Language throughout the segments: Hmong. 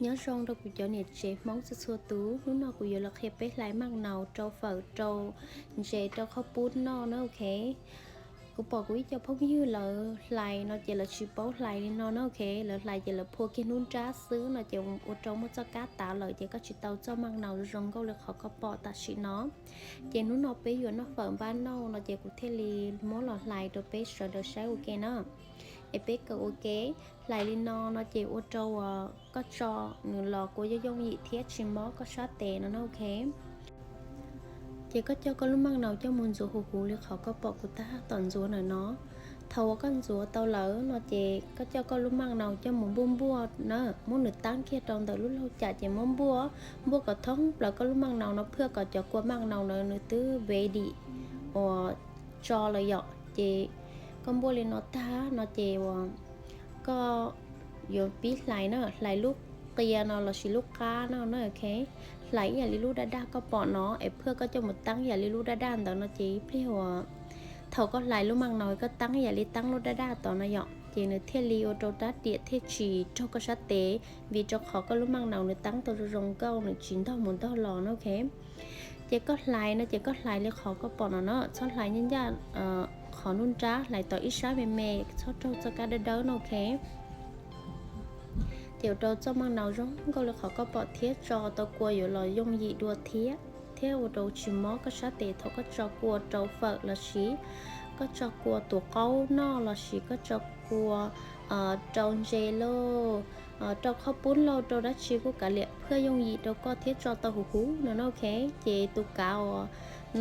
Nyob zoo rau kuv cov niam tsev Hmoob txhua txhua tus, hnub no kuv yuav los qhia peb hlais maj naus rau fawm rau ntses rau qhov pub noj na, ok. Kuv pom kuv ib co phooj ywg lawv hlais no ces lawv tsis paub hlais li no na, ok. Lawv hlais ces lawv phua kiag hnub nrab xwb no ces ua rau muaj txoj kab tav lawm ces koj tsis tau txoj maj naus zoo nkauj li qhov koj pom tam sim no. Ces hnub no peb yuav noj fawm npab noj no ces kuv thiaj li muab los hlais rau peb sawv daws saib ua ke na. Es peb kawm ua ke, hlais li no no ces ua rau koj tso nws los kua yooj yooj yim thiab tsis mob koj sab tes no na, ok. Ces koj coj koj lub maj naus coj mus ntxuav huv huv li qhov koj pom kuv tab tom ntxuav ntawm no. Thaum uas koj ntxuav tau lawm no ces koj coj koj lub maj naus coj mus npuaj npuaj na, muab nws taab kiag rau ntawm lub laug cam ces muab npuaj, npuaj kom thoob plaws koj lub maj naus no phwj kom cov kua maj naus na nws twb ready uas tso lawm yom. Ces koj npuaj li no tag no ces uas koj yuav pib hlais na, hlais lub qia no lossis lub qab no na, ok. Hlais ib yam li lub daj daj koj pom no es phwj koj coj mus taab ib yam li lub daj daj ntawd no ces ib pliag uas thaum koj hlais lub maj naus koj taab ib yam li taab lub daj daj tod no yom, ces nws thiaj li ua rau rab riam thiaj tsis raug koj sab tes, vim rau qhov koj lub maj naus nws taab tau zoo zoo nkauj nws tsis ntog mus ntog los na, ok. Ces koj hlais no ces koj hlais li qhov koj pom no no, txhob hlais ncaj ncaj qhov nruab nrab, hlais tom ib sab me me, txhob raug txoj kab dawb dawb no, ok. Ces ua rau txoj maj naus zoo nkauj li qhov koj pom thiab tso tau kua yuav los yooj yim dua thiab, thiab ua rau tsis mob koj sab tes thaum koj tso kua rau fawm lossis koj tso kua tuav qaub noj lossis koj tso kua rau ntses lauj, rau qhov pub lauj, rau dab tsi kuj kav liam phwj yooj yim rau koj thiab tso tau huv huv no na, ok. Ces tus kav uas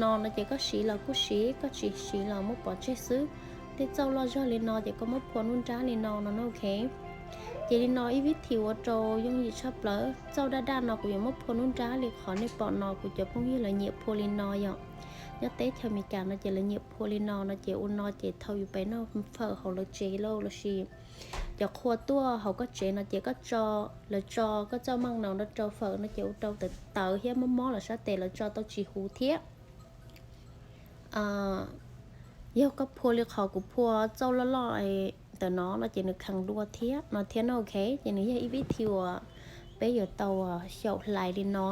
no no ces koj siv los kuj siv, koj tsis siv los muab pov tseg xwb. Tej txauj loj zog li no ces koj muab phua nruab nrab li no no na, ok. Ces li no ib vib thi ua rau yooj yim tshaj plaws. Txauj daj daj no kuv yuav muab phua nruab nrab li qhov nej pom no, kuv cov phooj ywg lawv nyiam phua li no yom. Nyob teb chaws Amelikas no ces lawv nyiam phua li no no ces ua no ces thaum yus pais noj fawm hauv lawv tsev lauj lossis cov qhua tuaj hauv koj tsev no ces koj tso, lawv tso koj txoj maj naus no rau fawm no ces ua rau tawv tawv thiab mob mob los sab tes los tso tau tsis huv thiab. Yog koj phua li qhov kuv phua txauj loj loj ntawm no no ces nws kheev dua thiab no thiab no, ok. Ces nws yog ib vib thi uas peb yuav tau xyaum hlais li no.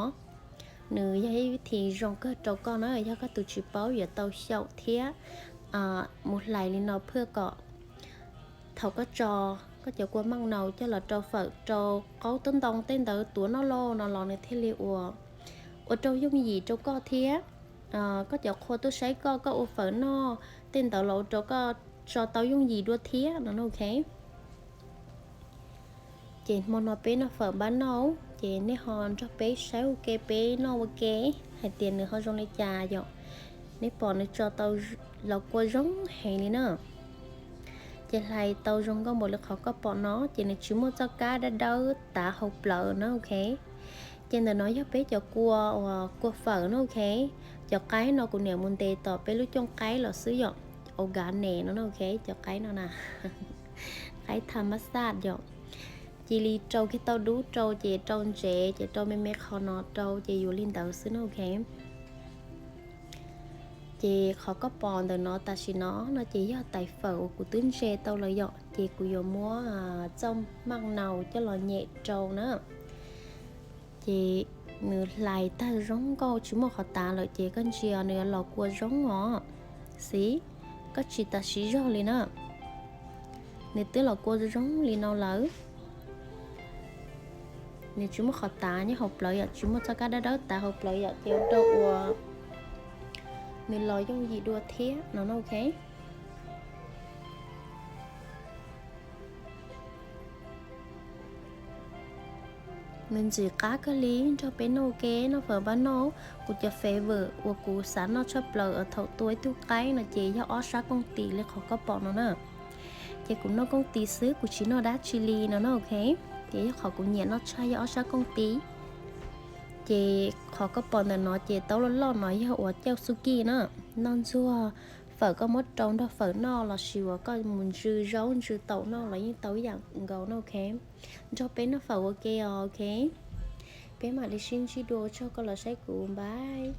Nws yog ib vib thi zoo kawg rau koj na, yog koj tus tsis paub yuav tau xyaum thiab mus hlais li no phwj kom thaum koj tso koj cov kua maj naus coj los rau fawm rau qaub tub ntoo tej ntawd tuav noj lauj no los nws thiaj li ua, ua rau yooj yim rau koj thiab. Koj cov qhua tuaj saib koj, koj ua fawm noj tej ntawd los ua rau koj tso tau yooj yim dua thiab no, ok. Ces hmo no peb noj fawm npab noj, ces nej ho nrog peb saib ua ke peb noj ua ke hais tias nws ho zoo li cas yom. Nej pom nws tso tau los kua zoo heev li na. Ces hlais tau zoo nkauj npaum li qhov koj pom no ces nws tsis muaj txoj kab dawb dawb tav hauv plawv na, ok. Ces ntawm no yog peb cov kua uas kua fawm na, ok. Cov qaib no kuv niam mus ntes tom peb lub cooj qaib los xwb yom, organic no na, ok. Cov qaib no na, qaib tham mab xaj yom. Cia li rau kiag tau dub rau ces rau ntsev ces rau me me qhov no rau ces yuav li ntawd xwb na, ok. Ces qhov koj pom ntawm no tam sim no no ces yog tais fawm uas kuv twb ntse tau lawm yom, ces kuv yuav muab txauj maj naus coj los nyem rau na. Ces nws hlais tag zoo nkauj tsis muaj qhov tav lawm ces koj ntsia nws los kua zoo os. Xib, koj tsis tas siv zog li na. Nws twb los kua zoo li no lawm. Nws tsis muaj qhov tav nyob hauv plawv yom, tsis muaj txoj kab dawb dawb tav hauv plawv yom, ces ua rau uas nws los yooj yim dua thiab no na, ok. Nws ntxim qab kawg li, nrog peb noj ua ke noj fawm npab noj. Kuv cov favorite uas kuv xav noj tshaj plaws thaum tua ib tug qaib no ces yog ob sab kooj tis li qhov koj pom no na. Ces kuv noj kooj tis xwb, kuv tsis noj dab tsi li no na, ok. Ces yog qhov kuv nyiam noj tshaj yog ob sab kooj tis. Ces qhov koj pom ntawm no ces taub loj loj no yog uas cauj xub kij na. Noj ntxuag fawm, koj muab rau nrog fawm noj lossis uas koj mus ntsw zaub ntsw taum noj los yeej tau ib yam nkaus na, ok. Nrog peb noj fawm ua ke os, ok. Peb mam li sib ntsib dua, ua tsaug koj los saib kuv, bye.